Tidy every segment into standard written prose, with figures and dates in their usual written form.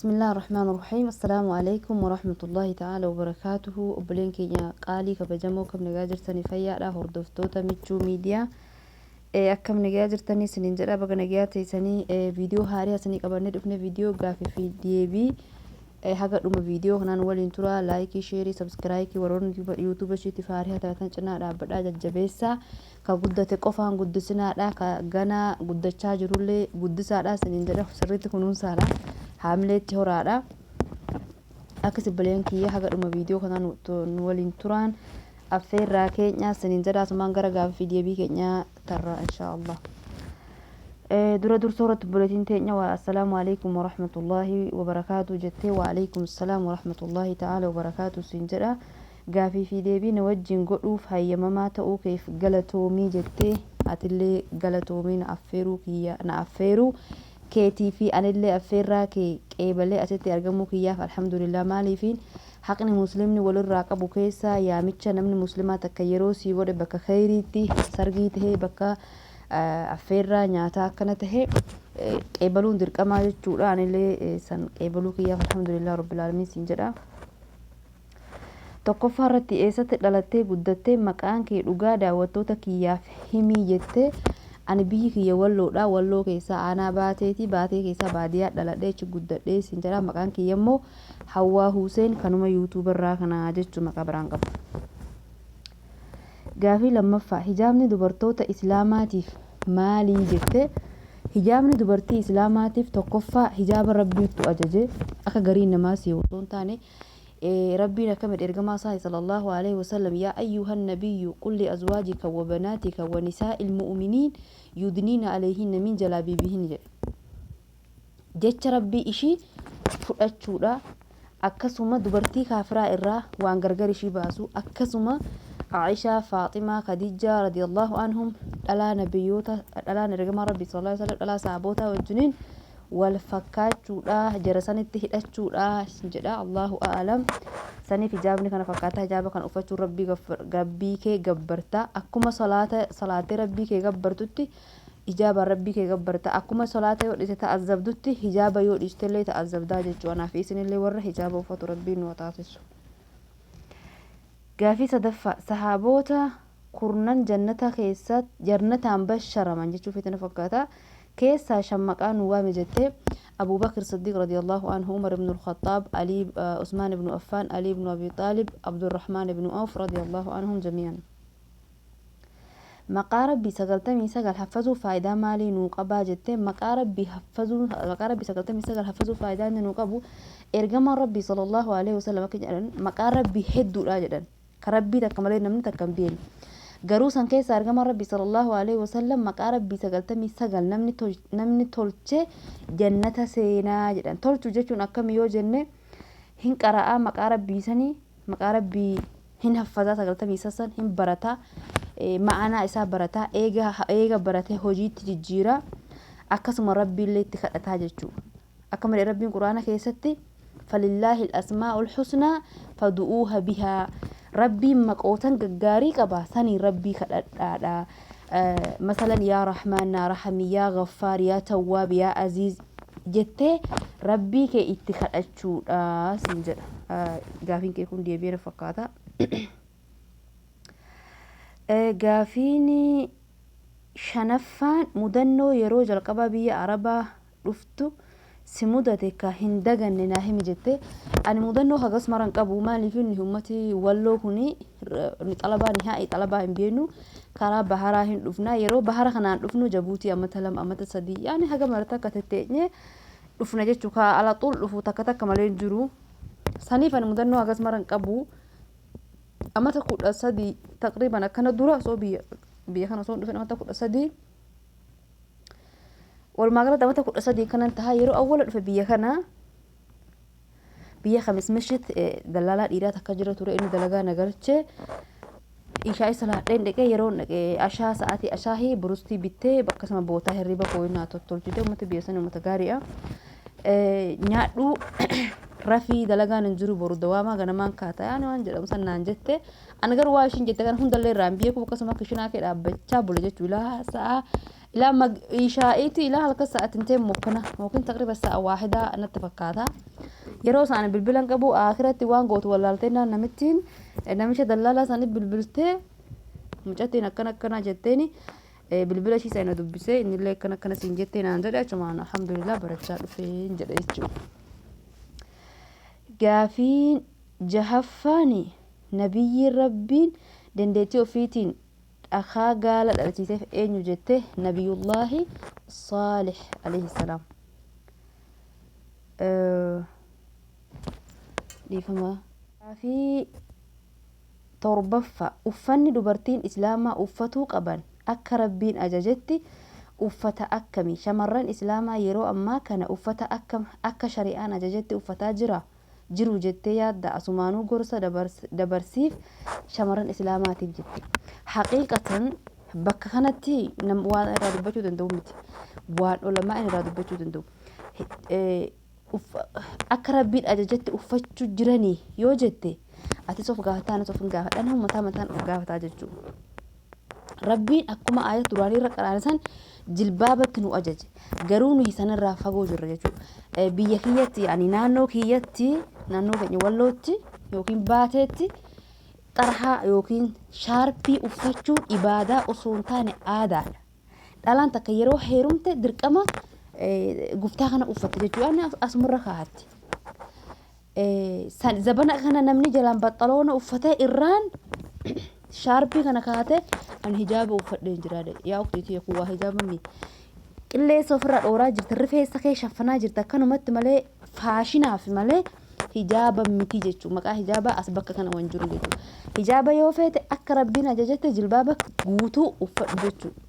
Bismillah ar-Rahmaan ar-Rahiim. Assalaamu alaikum warahmatullahi ta'ala wabarakaatuhu. Obboleen keenya qaalii kabajamoo, akkam nagaa jirtanii? Fayyaadha? Hordoftoota Michuu Miidiyaa, akkam nagaa jirtanii isiniin jedha. Baga nagaa teessanii. Viidiyoo haaraa isinii qabannee dhufne, viidiyoo gaafii fi deebii. Haga dhuma viidiyoo kanaan waliin tura. Like, share, subscribe, warroonni YouTube ishiitiif haaraa taatan cinaa dhaabbadhaa, jajjabeessaa. Ka guddate qofaan guddisinaadha, ka ganaa guddachaa jirullee guddisaadha isiniin jedha. Sirriitti kunuunsaadha, haamileetti horaadha. Akka obboleen kiyya haga dhuma viidiyoo kanaa nu waliin turaan affeerraa keenya isiniin jedha. Asumaan gara gaafii fi deebii keenya tarra, inshaa Allah. Dura dursoo irratti obboleettiin teenya waa "Assalaamu alaikum warahmatullaahi wabarakaatu" jettee, wa alaikum assalaam warahmatullaahi ta'ala wabarakaatu siin jedha. "Gaafii fi deebii na wajjin godhuuf hayyamamaa ta'uu keef galatoomii" jettee, atillee galatoomii na affeeruu kiyya, na affeeruu keetii fi anillee affeerraa kee qeebalee asitti argamuu kiyyaaf alhamdulillah. Maaliifiin haqni muslimni walirraa qabu keessaa yaamicha namni muslimaa takka yeroo sii godhe, bakka kheyriitti, sargii tahee, bakka affeerraa nyaataa akkana tahe, qeebaluun dirqamaa jechuudha. Anillee san qeebaluu kiyyaaf alhamdulillah rabbil aalamiin siin jedha. "Tokkoffaa irratti eessatti dhalattee guddattee? Maqaan kee dhugaa daawwattoota kiyyaaf himii" jettee. Ani biyyi kiyya Walloodha. Walloo keessaa aanaa Baateeti. Baatee keessaa baadiyyaa dhaladhee achi guddadhee siin jedha. Maqaan kiyya immoo Hawwaa Huuseen, kanuma YouTube irraa kana jechuu, maqaa biraan qabu. Gaafii lammaffaa, "Hijaabni dubartoota islaamaatiif maalii?" jettee. Hijaabni dubartii islaamaatiif, tokkoffaa, hijaaba Rabbiittu ajaje, akka gariin namaa si osoo hin taane. Rabbiin akkam jedhe? Ergamaa isaa sallallahu alaihi wasallam, "Yaa ayyuhan nabiyyu qul li azwaajika wa banaatika wa nisaa'il mu'miniin yudniina alayhinna min jalaabiibihin" jedhe. Jecha Rabbii ishii fudhachuudha. Akkasuma dubartii kaafiraa irraa waan gargar ishii baasu. Akkasuma Aishaa, Faaximaa, Khadijaa radiyallahu anhum, dhalaa nabiyyoota, dhalaan ergamaa Rabbii sallallahu alaihi wasallam, dhalaa sahabootaa wajjiniin wal fakkaachuudha, jara sanitti hidhachuudha jedha. Allahu a'lam. Saniif hijaabni kana fakkaata. Hijaaba kana uffachuun Rabbii kee gabbarta. Akkuma salaata salaattee Rabbii kee gabbartutti, hijaabaan Rabbii kee gabbarta. Akkuma salaata yoo dhiiste ta'azzabdutti, hijaaba yoo dhiistellee ta'azzabdaa jechuu. Anaaf isinillee warra hijaaba uffatu Rabbiin nu haa taasisu. Gaafii sadaffaa, "Sahaaboota kurnan jannata keessa jannataan basharaman jechuu feete na fakkaata, keessaa shan maqaa nu waame" jettee. Abubakr Siddiq radiyallahu anhu, Umar ibn al-Khattab, Ali, Usmaan ibn Affan, Ali ibn Abi Talib, Abdurrahman ibn Auf radiyallahu anhum jami'an. "Maqaa Rabbii 99 haffazuu faayidaa maalii nuu qabaa?" jettee. Maqaa Rabbii haffazuu, maqaa Rabbii 99 haffazuu faayidaa inni nuu qabu, ergamaan Rabbii sallallahu alaihi wasallam akka jedhan, maqaa Rabbii hedduudha jedhan. Ka Rabbii takka malee namni takka hin beekne. Garuu san keessaa ergamaan Rabbii sallallahu alaihi wasallam maqaa Rabbii 99 namni tolche jannata seenaa jedhan. Tolchuu jechuun akkami yoo jenne, hin qara'aa maqaa Rabbii sanii, maqaa Rabbii hin haffazaa, 99 hin barataa, ma'anaa isaa barataa, eega baratee hojiitti jijjiiraa, akkasuma Rabbiillee itti kadhataa jechuudha. Akka malee Rabbiin Quraana keessatti, "Falillaahi al-asmaa'ul husnaa fadu'uuha bihaa", Rabbiin maqootan gaggaarii qaba, saniin Rabbii kadhadhaadha. Masalan, "Yaa Rahmaan, naa rahami", "Yaa Gaffaar", "Yaa Tawwaab", "Yaa Aziiz" jettee Rabbii kee itti kadhachuudha siin jedha. Gaafiin kee kun deebi'ee na fakkaata. Gaafiin shanaffaan, "Mudannoo yeroo jalqabaa biyya Arabaa dhuftu si mudate ka hin daganne naa himi" jette. Ani mudannoo hagas maran qabu. Maaliif? Inni ummati Walloo kuni ni xalabaa ni xalabaa hin beeknu. Karaa baharaa hin dhufna. Yeroo bahara kanaan dhufnu Jabuutii amata 2, amata 3, yaani haga marata akka tetteenye dhufna jechuu. Ka alaxuul dhufu takka takka malee hin jiru. Saniif ani mudannoo hagas maran qabu. Amata 13 taqriiban akkana dura, osoo biyya kana osoo hin dhufin, amata 13, walumaa galatti amata 13 kanan tahaa, yeroo awwala dhufe biyya kana, biyya Kamis Mishit dallaalaa dhiiraa takka jira ture. Inni dalagaa na galche. Ishaa salaadheen dhaqee. Yeroo dhaqee ashaa sa'aatii ashaahii burustii bittee, akkasuma bootaa hirriba kooyinaa tottolchite. Uummata biyya sana uummata gaariidha. "Nyaadhu, rafii, dalagaan hin jiru, boru dawaamaa ganamaan kaata" yaani waan jedhamu san naan jette. Ani garuu waa ishiin jette kana hundallee irraa hin beeku. Akkasuma kishinaa kee dhaabbachaa bule jechuu, ilaa sa'a ilaa ishaa'iiti, ilaa halkan sa'aatiin ta'e mokkana yookiin taqriba sa'a waahidaa natti fakkaata. Yeroo isaan bilbilan qabu akhiratti waan gootu wallaaltee naan namittiin namicha dallaalaa isaanii bilbiltee mucattiin akkana akkana jetteeni bilbila ishii sana dubbisee innillee akkana akkana siin jettee naan jedhe achumaan alhamdulillah barachaa dhufeen jedhe jechuudha. Gaafiin jahaffaani nabiyyiin Rabbiin dandeettii ofiitiin dhakaa gaala dhalchiiseef eenyu jette nabiyullaahi Saalih alayhi salaam. Dhiifama. Gaafii torbaffa uffanni dubartiin islaamaa uffatuu qaban akka Rabbiin ajajetti uffata akkami? Shamarran islaamaa yeroo ammaa kana uffata akkam akka shari'aan ajajetti uffataa jira jiru jettee yaadda? Asumaanuu gorsa dabarsiif shamarran islaamaatiif jette. Haqiiqatan bakka kanatti waan irraa dubbachuu danda'u miti. Waan ulamaa irraa dubbachuu danda'u. Akka Rabbiin ajajetti uffachuu jiranii yoo jette atis of gaafataa anis of hin gaafadha nama mataa mataan of gaafataa jechuudha. Rabbiin akkuma aayata duraanii irra qaraane san jilbaabatti nu ajaje. Garuu nuyi sanirraa fagoo jirra jechuudha. Biyya kiyyatti yaani naannoo kiyyatti naannoo keenya wallootti yookiin baateetti xarhaa yookiin shaarpii uffachuun ibaadaa osoo hin taane aadaadha. Dhalaan takka yeroo heerumte dirqama guftaa kana uffatte jechuudha. Asumarra kaa'atti. Zabana kana namni jalaan baxxaloona uffatee irraan shaarpii kana kaa'ate ani hijaaba uffadheen jira yaa uktiitii kun waa hijaaba miti. Qilleensa ofirraa dhooraa jirta rifeensa kee shaffanaa jirta akkanumatti malee faashinaaf malee hijaaba miti jechuudha. Maqaa hijaabaa as bakka kana waan jiru jechuudha. Hijaaba yoo feete akka Rabbiin ajajette jilbaaba guutuu uffadhu jechuudha.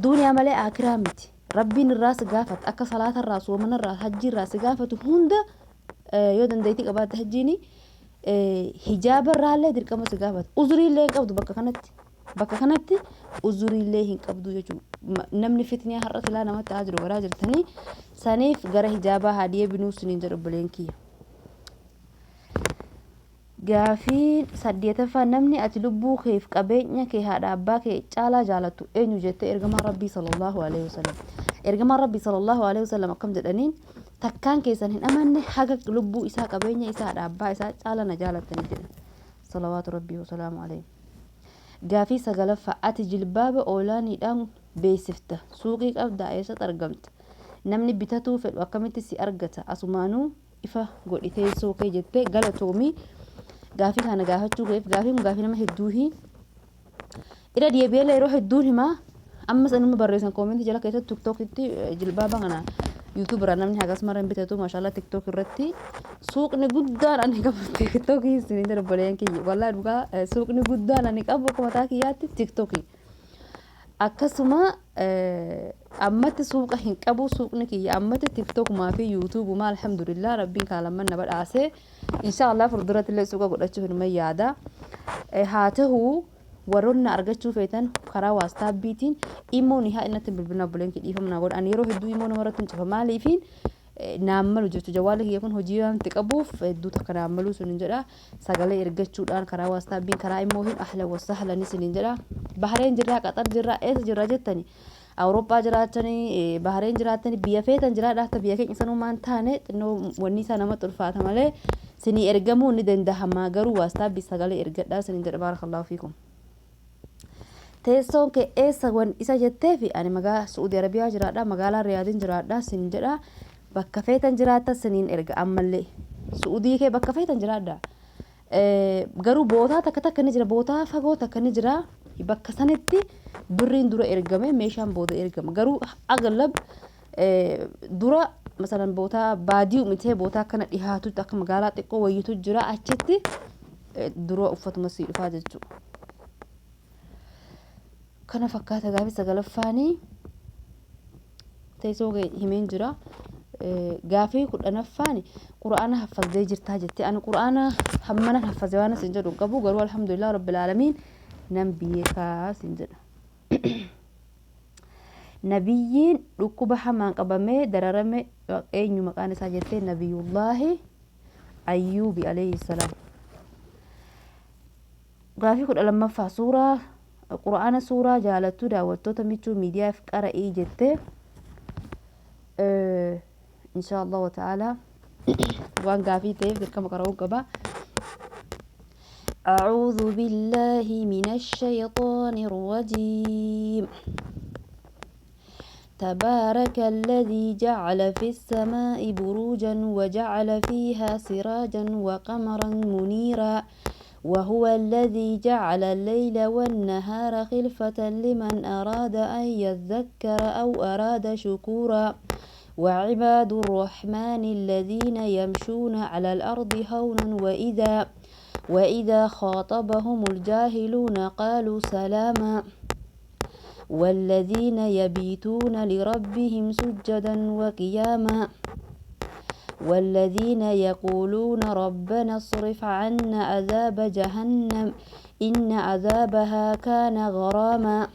Duniyaa malee akiraa miti. Rabbiin irraa si gaafata. Akka salaata irraa, soomana irraa, hajjii irraa si gaafatu hunda yoo dandeettii qabaatte hajjiini hijaaba irraallee dirqama si gaafata. Uzuriillee hin qabdu bakka kanatti. Bakka kanatti uzuriillee hin qabdu jechuudha. Namni fitniyaa har'a silaa namatti haa jiru garaa jirtanii saniif gara hijaabaa haa deebinuu siniin jedhu obboleen kiyya. Gaafiin saddeetaffaa namni ati lubbuu keef qabeenya kee haadha abbaa kee caalaa jaalattu eenyu jettee ergamaan Rabbii sallallahu alaihi wasallam. Ergamaan Rabbii sallallahu alaihi wasallam akkam jedhaniin takkaan keessan hin amanne haga lubbuu isaa qabeenya isaa haadha abbaa isaa caalaa na jaalattanii jedhan. Salawaatu Rabbii wasalaamu alaihi. Gaafii sagalaffaa ati jilbaaba oolaaniidhaan beeksifta suuqii qabdaa eessatti argamta namni bitatuu fedhu akkamitti si argata asumaanuu ifa godhi teessoo kee jettee galatoomi gaafii kana gaafachuu keef gaafiin kun gaafii nama hedduuhi irra deebi'eellee yeroo hedduun himaa ammas anuma barreessan koomentii jala keessatti tiktokitti jilbaaba kana yuutuub irraa namni hagas mara hin bitatu maashaallah tiktok irratti suuqni guddaan ani qabu tiktokii isin darbaleen kiyya wallaahi dhugaa suuqni guddaan ani qabu akka mataa kiyyaatti tiktokii Akkasuma ammatti suuqa hin qabu suuqni kiyya ammatti tiktokumaa fi yuutuubumaa alhamdulillah rabbiin kaa lamman na badhaase insha Allah fuulduratti illee suuqa godhachuuf inuma yaada. Haa ta'u warroonni na argachuu feetan karaa waastaabbiitiin immoo ni haa innatti bilbilna obboleen kee dhiifama naa godha. Ani yeroo hedduu immoo namarratti hin cufa maaliifiin naan malu jechuudha. Jawwaalli kiyya kun hojii waan itti qabuuf hedduu takka naan maluu sinin jedha. Sagalee ergachuudhaan karaa waastaabbiin karaa immoo hin ahla wasahlan sinin jedha. Bahareen jirraa Qaxar jirraa eessa jirraa jettani. Awurooppaa jiraatanii Bahareen jiraatanii biyya feetan jiraadha hatta biyya keenya sanumaan taane xinnoo wanni isaa namatti ulfaata malee sinii ergamuu ni dandahama garuu waastaabbii sagalee ergadhaa sinin jedha baarakallahu fiikum. Teessoon kee eessa wan isa jetteefi ani magaa Su'uudi Arabiyaa jiraadha magaalaa Riyaadin jiraadha sin jedha bakka feetan jiraatta siniin erga ammallee Su'uudii kee bakka feetan jiraadha. Garuu bootaa takka takka ni jira bootaa fagoo takka ni jira bakka sanitti birriin dura ergame meeshaan booda ergama garuu aglab dura masalan bootaa baadiyuu mitee bootaa akkana dhihaatutti akka magaalaa xiqqoo wayyitu jira achitti dura uffatuma sii dhufaa jechuudha. Kana fakkaata gaafii sagalaffaanii teessoo kee himeen jira. Gaafii kudhanaffaan qura'aana haffazee jirtaa jettee ani qura'aana hammanan haffaze waan isin jedhu hin qabu garuu alhamdulillah rabbil aalamiin nan beekaa isin jedha. Nabiyyiin dhukkuba hamaan qabamee dararame eenyu maqaan isaa jettee nabiyullaahi Ayyuubi alayhi salaam. Gaafii 12ffaa suuraa Qur'aana suuraa jaalattuu daawwattoota michuu miidiyaaf qara'ii jettee Insha Allahu ta'ala waan gaafii ta'eef dirqama qara'uu qaba. أعوذ بالله من الشيطان الرجيم. تبارك الذي جعل في السماء بروجا وجعل فيها سراجا وقمرا منيرا وهو الذي جعل الليل والنهار خلفة لمن أراد أن يذكر أو أراد شكورا. وعباد الرحمن الذين يمشون على الأرض هونا وإذا خاطبهم الجاهلون قالوا سلاما. والذين يبيتون لربهم سجدا وقياما. والذين يقولون ربنا اصرف عنا عذاب جهنم إن عذابها كان غراما.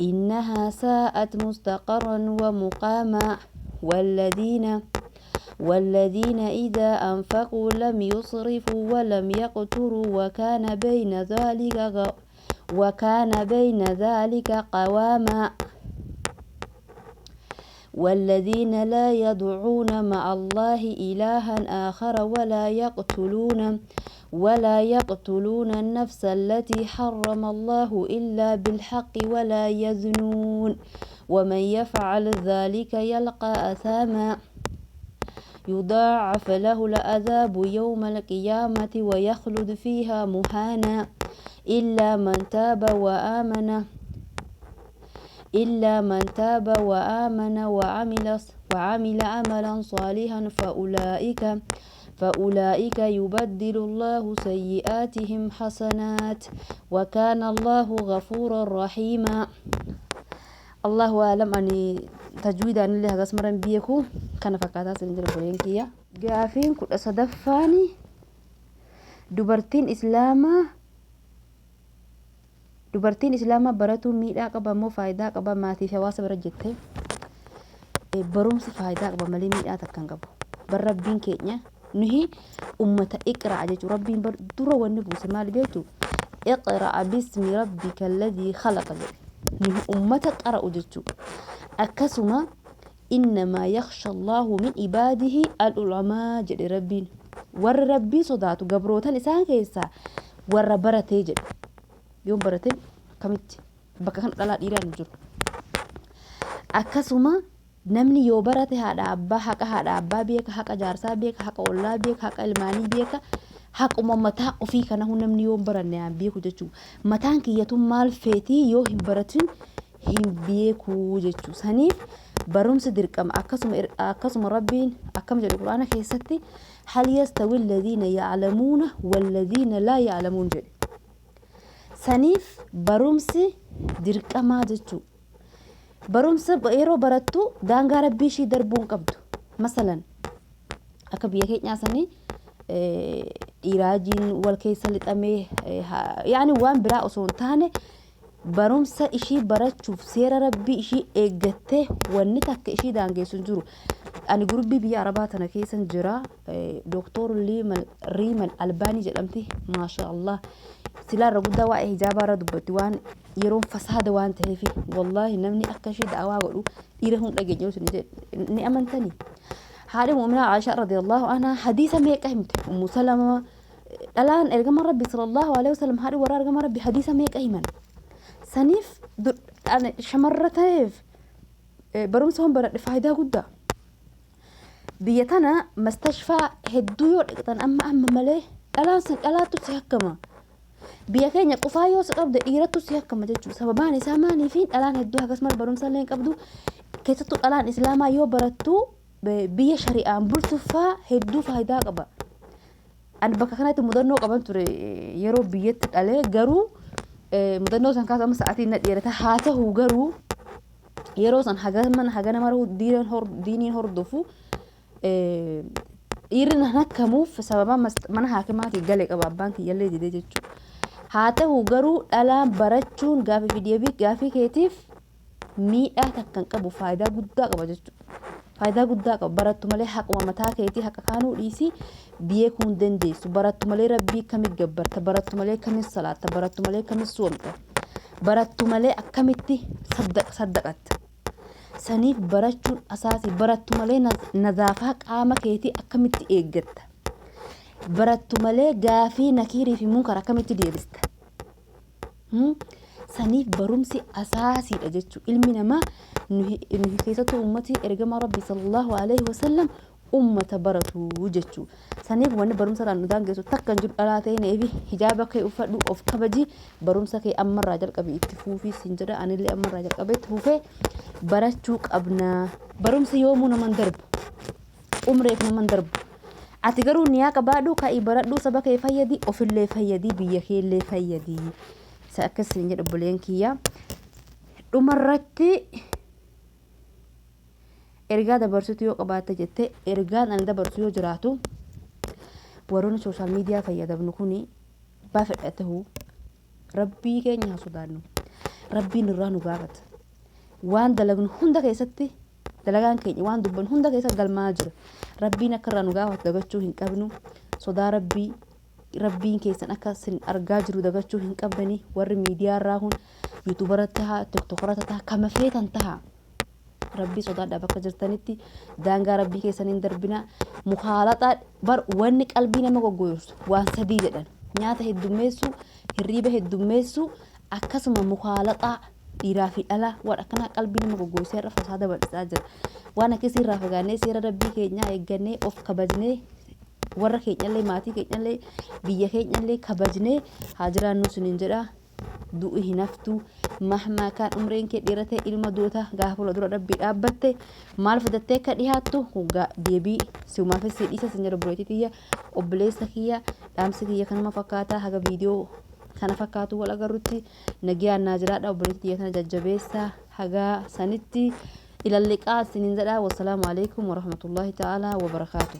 إنها ساءت مستقرا ومقاما. والذين إذا أنفقوا لم يسرفوا ولم يقتروا وكان بين ذلك قواما. والذين لا يدعون مع الله إلها آخر ولا يقتلون النفس التي حرم الله إلا بالحق ولا يزنون ومن يفعل ذلك يلقى أثاما. يضاعف له العذاب يوم القيامة ويخلد فيها مهانا إلا من تاب وآمن وعمل عملا صالحا فأولئك يبدل الله سيئاتهم حسنات وكان الله غفورا رحيما. الله أعلم أني تجويد أن اللي هقص مرن بيكو كان فكاتا سنجر بولينكيا قافين كل أصدفاني dubartiin islaamaa baratuun miidhaa qaba moo faayidaa qaba maatii fi hawaasa bira jettee? Barumsi faayidaa qaba malee miidhaa takka hin qabu. Bar rabbiin keenya nuhi ummata iqraa jechuun rabbiin bar dura wanni buuse maal beektu? Iqraa bismi rabbika alladhii khalaqa jedhe. Nuhi ummata qara'u jechuudha. Akkasuma innamaa yakhsha Allahu min ibaadihi al-ulamaa jedhe rabbiin. Warra rabbii sodaatu gabrootan isaan keessaa warra baratee jedhe. Yoon barate akkamitti bakka kana dhalaa dhiiraan hin jiru. Akkasuma namni yoo barate haadha abbaa haqa haadha abbaa beeka, haqa jaarsaa beeka, haqa ollaa beeka, haqa ilmaanii beeka, haquma mataa ofii kana namni yoo hin baranne haan beeku jechuudha. Mataan kiyyatuun maal feetii yoo hin baratin hin beeku jechuudha. Saniif barumsi dirqama. Akkasuma rabbiin akkam jedhe quraana keessatti hal yastawi alladhiina ya'lamuuna walladhiina laa ya'lamuun jedhe. Saniif barumsi dirqamaa jechuudha. Barumsa yeroo barattu daangaa rabbii ishii darbuu hin qabdu. Masalan akka biyya keenyaa sanii dhiiraajiin wal keessa lixamee yaani waan biraa osoo hin taane barumsa ishii barachuuf seera rabbii ishii eeggattee wanni takka ishii daangeessu hin jiru. Ani gurbii biyya Arabaa tana keessan jira. Dooktor Riimal Albaanii jedhamti. Maasha Allah. Silaa irra guddaa waa'ee hijaabaa irra dubbatti waan yeroon fasaada waan ta'eef wallaahi namni akka ishee da'awaa godhu dhiira hun dhageenye isin jedhe ni amantanii. Haadhi mu'minaa Aishaa radiyallahu anhaa hadiisa meeqa himte? Ummu Salama dhalaan ergama Rabbi sallallahu alaihi wasallam haadhi warra ergama Rabbi hadiisa meeqa himan? Saniif shamarra ta'eef barumsa hon baradhe faayidaa guddaa. Biyya tana mastashfaa hedduu yoo dhiqxan amma amma malee dhalaan san dhalaattu si hakkama. Biyya keenya qufaa yoo si qabde dhiirattu si hakkama jechuudha. Sababaan isaa maaliifi dhalaan hedduu akkasumas barumsa illee hin qabdu. Keessattuu dhalaan islaamaa yoo barattu biyya shari'aan bultuffaa hedduu faayidaa qaba. Ani bakka kanatti mudannoo qaban ture yeroo biyyatti dhalee garuu mudannoo san kaasa amma sa'aatiin na dheerata haa ta'u garuu yeroo san hagana mara diiniin hordofu dhiirri na hakkamuuf sababa mana haakimaatii gale qaba abbaan kiyyallee didee jechuudha. Haa ta'u garuu dhalaan barachuun gaafii fi deebii gaafii keetiif miidhaa takka hin qabu faayidaa guddaa qaba jechuudha. Faayidaa guddaa qaba barattu malee haquma mataa keetii haqa kaanuu dhiisii beekuu hin dandeessu. Barattu malee rabbii kamitti gabbarta barattu malee kamitti salaatta barattu malee kamitti soomta barattu malee akkamitti saddaqatta. Saniif barachuun asaasi. Barattu malee nadaafaa qaama keetii akkamitti eeggatta? Barattu malee gaafii nakiirii fi munkar akkamitti deebista? Saniif barumsi asaasiidha jechuudha. Ilmi namaa nuhi keessattuu ummati ergamaa Rabbii sallallahu alaihi wasallam ummata baratu jechuudha. Saniif wanni barumsa irraa nu daangessu takka hin jiru. Dhalaa ta'e neefi hijaaba kee uffadhu, of kabaji, barumsa kee ammarraa jalqabi itti fuufii siin jedha. Anillee ammarraa jalqabee itti fuufee barachuu qabna. Barumsi yoomuu naman darbu. Umreef naman darbu. Ati garuu niyaa qabaadhu, ka'ii baradhu, saba kee fayyadi, ofillee fayyadi, biyya keellee fayyadi. Isa akkas siin jedha obboleen kiyya. Dhumarratti ergaa dabarsitu yoo qabaatte jette, ergaan ani dabarsu yoo jiraatu, warroonni social media fayyadamnu kuni abbaa fedha ta'u, Rabbii keenya haa sodaannu. Rabbiin nurraa nu gaafata. Waan dalagnu hunda keessatti, dalagaan keenya, waan dubbannu hunda keessa galmaa jira. Rabbiin akka irraa nu gaafatu dagachuu hin qabnu. Sodaa Rabbii, Rabbiin keessan akka sin argaa jiru dagachuu hin qabdani. Warri miidiyaa irraa kun yuutuubara taha, tiktokara taha, kama feetan taha. Rabbii sodaadhaa, bakka jirtanitti daangaa Rabbii keessan hin darbina. Mukaalaxaa bar, wanni qalbii nama goggoysu waan sadii jedhan: nyaata heddummeessuu, hirriiba heddummeessuu, akkasuma mukaalaxaa dhiiraa fi dhalaa. Waan akkanaa qalbii nama goggoysee har'a fasaada bal'isaa jira. Waan akkasii irraa fagaannee, seera Rabbii keenyaa eeggannee, of kabajnee, warra keenyallee, maatii keenyallee, biyya keenyallee kabajnee haa jiraannu sinin jedha. Du'i hin haftu. Mahmaa kaan umriin kee dheerate, ilma duuta. Gaafa fuula dura Rabbii dhaabbatte maal fidattee akka dhihaattu deebii siumaafis si dhiisa sin jedha. Obboleettii tiyya, obboleessa kiyya, dhaamsi kiyya kanuma fakkaata. Haga viidiyoo kana fakkaatu wal agarrutti nagiyaan naa jiraadha. Obboleettii tiyya tana jajjabeessa. Haga sanitti ilalliqaa sinin jedha. Wassalaamu alaikum warahmatullahi ta'ala wabarakaatu.